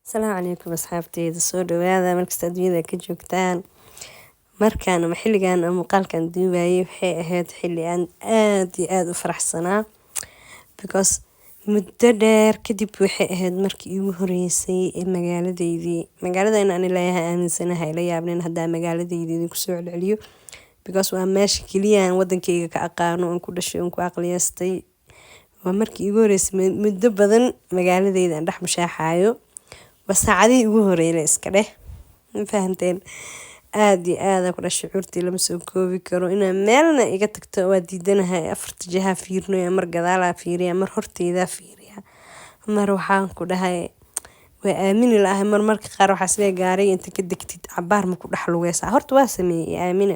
Asalaamu calaykum asxaabteyda, soo dhawaada markasta adduunyada ka joogtaan. Markaan ama xilligan aan muuqaalkan duubayay waxay ahayd xilli aan aad iyo aad u faraxsanaa, because muddo dheer kadib waxay ahayd markii iigu horeysay ee magaaladeydii, magaalada in aan leeyahay aaminsanahay, la yaabnin haddaa magaaladeydii idinku soo celceliyo, because waa meesha keliya aan wadankeyga ka aqaano, aan ku dhashay, aan ku aqliyeystay. Waa markii iigu horeysay muddo badan magaaladeyda aan dhex mushaaxayo. Waa saacadihii ugu horeeyay iska dheh, ma fahanteen? Aad iyo aad aan ku dhashay, shucuurtii lama soo koobi karo. Inaa meelna iga tagto waa diidanahay. Afarta jiha fiirinayo, mar gadaalaa fiiriya, mar horteydaa fiiriya, mar waxaan ku dhahay waa aamini la'ahay. Mar marka qaar waxaa isleeyahay gaariga inta ka degtid cabaar ma ku dhex lugeysaa. Horta waa sameeyey, aamina.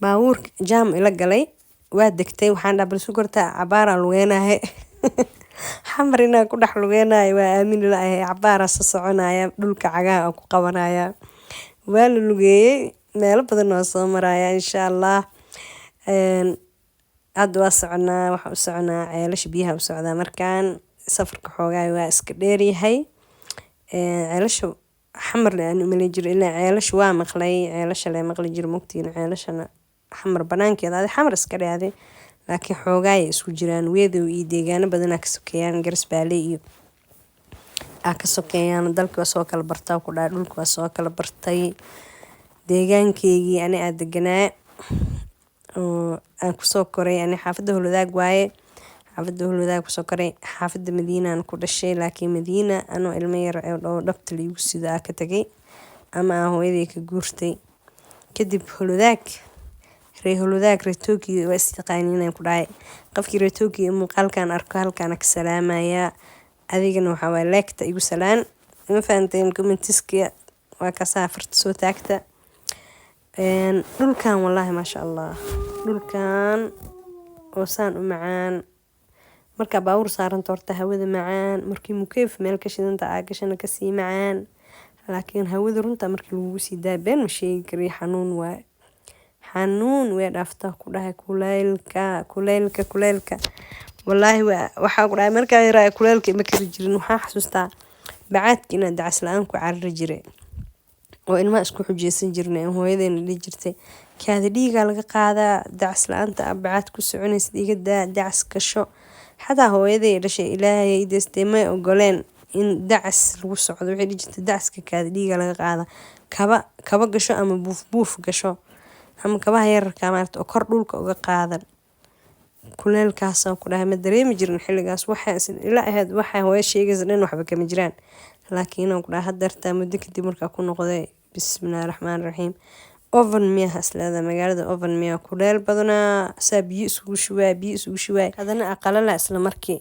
Baabuurka jaam ila galay, waa degtay, waxaan dhahay bal sug horta cabaaraan lugeynahay. Xamar inaan ku dhex lugeynayo waa aamini la'ahay. Cabaaraa soo soconaya, dhulka cagaha aan ku qabanaya. Waa la lugeeyey, meelo badan waa soo maraya insha Allah. Hadda waa soconaa, waxaan u soconaa ceelasha biyaha u socdaa. Markaan safarka xoogaa waa iska dheeryahay. Ceelasha Xamar le aan umaleyn jiray, ilaa ceelasha waa maqlay, ceelasha le maqli jiro mogtiin. Ceelashana Xamar banaankeeda adi, Xamar iska dheh, laakiin xoogaay isku jiraan weedow iyo deegaano badanaa ka sokeeyaan, Garas Baale iyo aa ka sokeeyaan. Dalka waa soo kala bartaa ku dhahay, dhulka waa soo kala bartay. Deegaankeygii ani aa deganaa oo aan kusoo koray, ani xaafadda Holwadaag waaye. Xaafadda Holwadaag kusoo koray, xaafadda Madiinaan ku dhashay, laakiin Madiina anoo ilmo yar oo dhabta laigu sido aa ka tagay ama aan hooyaday ka guurtay. Kadib Holwadaag, reer Holwadaag, reer Tokyo waa is yaqaaniin ku dhahay. Qofkii reer Tokyo muuqaalkan arko halkaan ka salaamayaa. Adigana waxaa waaye like-ta igu salaan, ma fahanteen? Commentiska waa kasaa, farta soo taagta. Dhulkan wallaahi maasha Allah, dhulkan oo saan u macaan markaa baabuur saaranta, horta hawada macaan, markii mukeef meel ka shidanta aa gashana kasii macaan, laakiin hawada runta markii lagugu sii daaya, been ma sheegi kariyo, xanuun waaye, xanuun way dhaaftaa ku dhahay. Kuleylka, kuleylka, kuleylka, wallaahi waxaa ku dhahay markaa yaraa kuleylka ima kari jirin. Waxaan xasuustaa bacaadka inaan dacas la-aan ku carari jiray oo ilmaha isku xujeysan jirnay. Hooyadeena dhihi jirtay, "Kaada dhiigaa laga qaadaa dacas la-aanta aa bacaad ku soconaysid, iga daa, dacas gasho." Xataa hooyaday dhashay, Ilaahay deystay, may ogoleen in dacas lagu socdo. Waxay dhihi jirtay, "Dacaska kaada dhiigaa laga qaadaa, kaba kaba gasho ama buuf buuf gasho ama kabaha yararka maaragta oo kor dhulka uga qaadan." Kuleelkaasaan ku dhahay ma dareemi jirin xilligaas. Waxaa ila ahayd waxaa hooyo sheegaysa dhan waxba kama jiraan, laakiin aan ku dhahay hadeertaa muddo kadib markaa ku noqday, bismillahi raxmaani raxiim, oven miyaa isleedahay magaalada, oven miyaa, kuleel badanaa, saa biyo isugu shubaay, biyo isugu shubaay, haddana aqalala isla markii.